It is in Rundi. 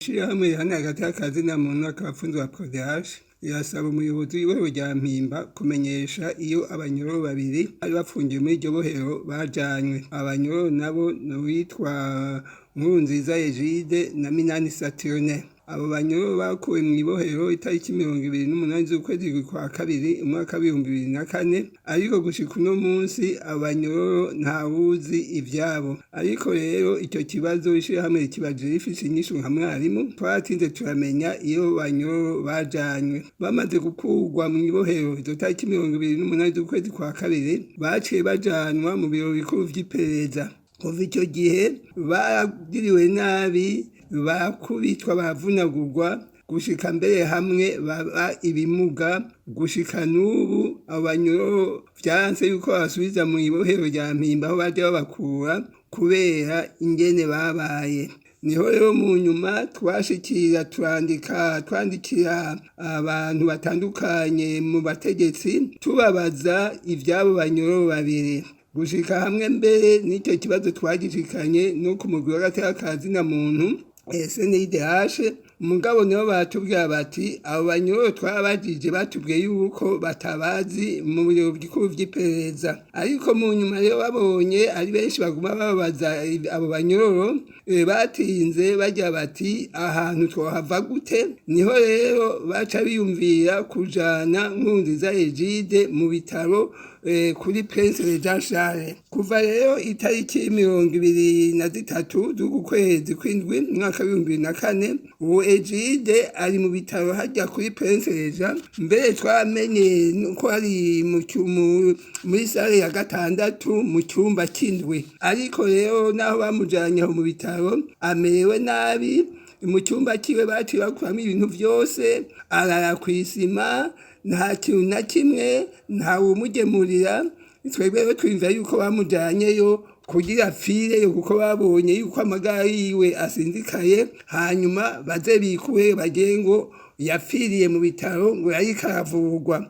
Ishirahamwe riharanira agateka ka zina muntu akaba wa PRODH irasaba umuyobozi w'ibohero rya Mpimba kumenyesha iyo abanyororo babiri bari bafungiwe muri iryo bohero bajanywe. Abanyororo nabo ni uwitwa Nkurunziza Egide na Minani Saturnin. Abo banyororo bakuwe mw'ibohero itariki 28 z'ukwezi kwa kabiri umwaka w'2004, ariko gushika uno munsi abo banyororo ntawuzi ivyabo. Ariko rero ico kibazo ishirahamwe rikibajije rifise inyishu nka mwarimu, twaratinze turamenya iyo banyororo bajanywe. Bamaze gukurwa mw'ibohero izo tariki 28 z'ukwezi kwa kabiri, baciye bajanwa mu biro bikuru vy'iperereza. Kuva ico gihe baragiriwe nabi, barakubitwa, baravunagurwa, gushika mbere hamwe baba ibimuga. Gushika n'ubu abo banyororo vyanse yuko babasubiza mw'ibohero rya Mpimba aho baja babakura kubera ingene babaye. Niho rero mu nyuma twashikira turandika, twandikira abantu batandukanye mu bategetsi, tubabaza ivy'abo banyororo babiri. Gushika hamwe mbere n'ico kibazo twagishikanye no ku mugwi w'agateka ka zina muntu CNIDH, mugabo nibo batubwira bati abo banyororo twabajije batubwiye yuko batabazi mu biro bikuru vy'iperereza. Ariko mu nyuma rero babonye ari benshi baguma bababaza abo banyororo, batinze bagira bati ahantu twohava gute? Niho rero baca biyumvira kujana Nkurunziza Egide mu bitaro kuri Prince Regent Charles. Kuva rero itariki 23 z'uku kwezi kw'indwi umwaka w'2004, ubu Egide ari mu bitaro harya kuri Prince Regent. Mbere twamenye ko ari muri sale ya gatandatu mu cyumba c'indwi. Ariko rero naho bamujanye aho mu bitaro amerewe nabi. Mu cyumba ciwe baciye bakuramwo ibintu vyose, arara kw'isima, nta kintu na kimwe, ntawumugemurira. Twebwe rero twiyumvira yuko bamujanyeyo kugira apfireyo, kuko babonye yuko amagara yiwe asinzikaye, hanyuma baze bikureyo bagire ngo yapfiriye mu bitaro, ngo yariko aravurwa.